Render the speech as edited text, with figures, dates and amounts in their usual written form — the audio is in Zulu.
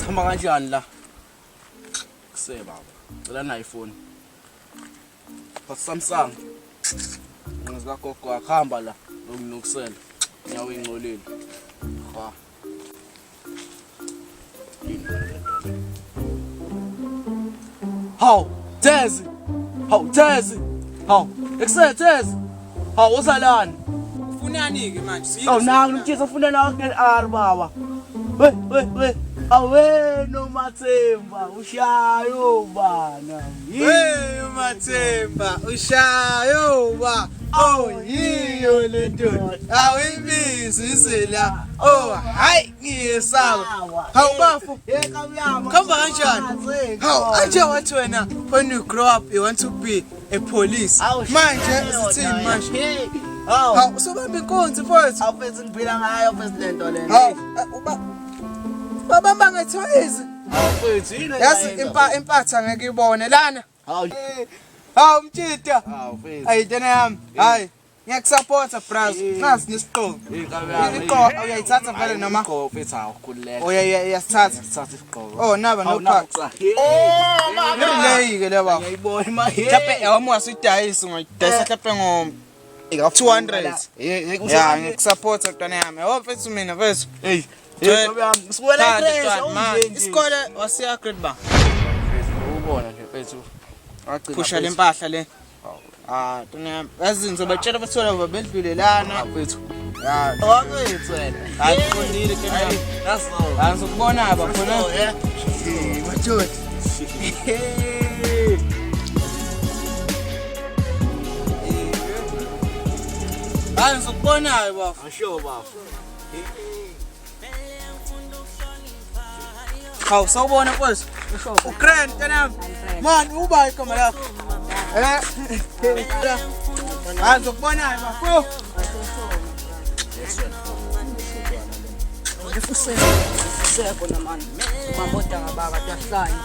Sihamba kanjani la? Kuse baba. Cela nayo ifoni. Phatha Samsung. Ngizika gogo akuhamba la. Lokunukusela. Nyawo ingcolile. Ha. Hawu, Thezi. Hawu, Thezi. Hawu, ekuse Thezi. Hawu, uzalani? Ufunani ke manje? Hawu nangu umtshisa ufuna nawe kule R baba. We we we. Awe noMathemba ushayo bana. Hey uMathemba ushayo ba. Oh yiyo le ndoda. Awuyibizi izela. Oh hayi ngiyesaba. Hawu bafo. Khamba kanjani? Hawu anje wathi wena when you grow up you want to be a police. Manje sithini manje? Hawu. Hawu usubamba inkunzi mfowethu. Hawu mfethu ngiphila ngayo mfethu lento lena. Hawu uba babamba ngethoyizi. Hawu mfethu yini Yazi impa impatha ngeke ibone lana. Hawu. Hawu mtshita. Hawu mfethu. Ayi ntwana yami. Hayi. Ngiyakusupporta braz. Nasi nesigqoko. Igqoko uyayithatha vele noma? Igqoko mfethu hawu khululeka. Uyayithatha. Sithatha isigqoko. Oh naba Hawu, nophaqa. Oh mama. Relay ke le baba. Ngiyayibona ima. Mhlawumbe awami wasuyidayisa ungayidayisa mhlawumbe ngo 200. Ya ngikusupporta mntwana yami. Yabo mfethu mina mfethu. Hey. Hey, sibona icrash. Isikole wasiya grade ba. Ubona nje mfethu. Wagcina. Phusha le mpahla le. Ah, ntwana yami. Yazi ngizobatshela bathola babedlule lana. Mfethu. Ya. Wakwethu wena. Hayi kufundile ntwana yami. That's all. Ah, ngizokubona ba khona. Yeah. Madoda. Hayi ngizokubona-ke bafo. Asho bafo. Hawu sawubona mfowethu. Ugrand ntwana yami. Man uba igama lakho. Eh. Hayi ngizokubona-ke bafo. Ngifuseko namani. Mabodanga baba dahlanye.